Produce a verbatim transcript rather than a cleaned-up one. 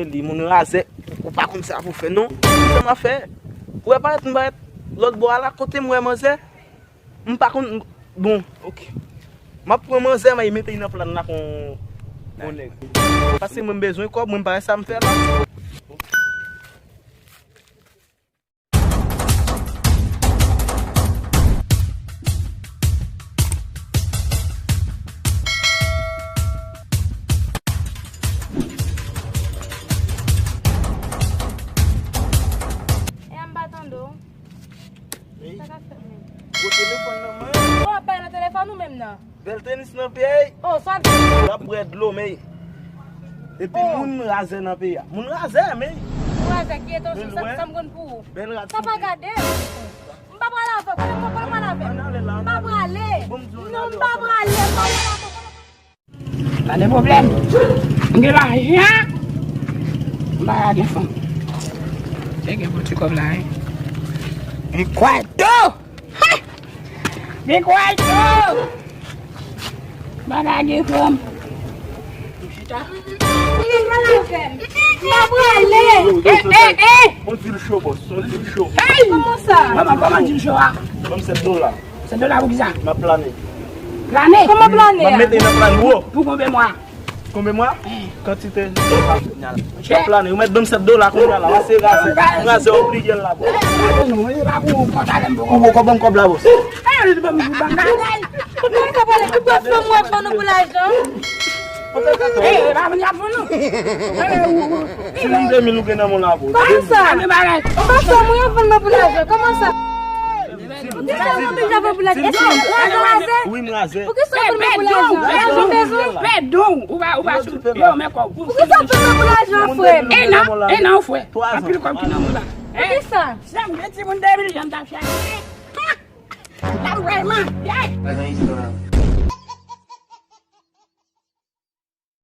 Li moun razè, ou pa konn sa pou fè non. Sa m ap fè? Ou wè parèt m parèt lòt bò a la, kote m wè manzè, m pa konn, bon, ok. M ap pran manzè, m al mete l nan plàn la kon, kon nèg. Paske mwen m bezwen kòb, mwen m pa wè sa m fè la. E a m pa tande w. Sa k ap fèt menm? Gwo telefòn nan men. Bon, w ap pale nan telefòn ou menm nan? Bèl tenis nan pye. Oh, sa. L ap bwè dlo, men. Epi moun razè nan peyi a. Moun razè, men. Moun razè ki etan sou sa, sa m konn pou ou. Bèl rad. Sa pa gade. M pa prale avè w. Kote m pale avè w? M pa prale. Non, m pa prale. M pa prale avè w. Pa de pwoblèm. M gen lajan. M pa gen fanm. Se gen bon ti kòb la, wi. Gen kway tou. Gen kway tou. M pa gen fanm. Chita. M pa prale. Eh, eh, eh. On dil cho, bòs. On dil cho. Kòman sa? Kòman, kòman dil cho a? Ban m sèt dola. Sèt dola pou kisa? M ap plane. Plane? Kòman plane a? M ap mete nan plane wo. Pou konbyen mwa? Konbyen mwa? Kantite. M ap plane. Ou mèt ban m sèt dola kounye a la. Mwen se razè. Razè oblije l la, bò. Ou poko ban m kòb la, bòs. Ou poko ban m kòb la, bòs. Ou pa ka pale, ou pa fè mwen fè nou pou lajan. Eh, eh, pa vin ap vann nou. Si moun de mil ou gen nan men w la, bro. Kòman sa? Kòman sa moun yo vann mwen pou lajan? Kòman sa? Poukisa w vann mwen pou lajan? Èske w razè? Wi, m razè. Poukisa w vann mwen pou lajan? Èske w bezwen? Pèdon, ou pa, ou pa sou. Yo, men kòb. Poukisa w vann mwen pou lajan, frè m? E nan, e nan, frè. Anpil kòb ki nan men w la. Poukisa? Si m gen timoun de mil, jan m t ap chache. L ap vrèman.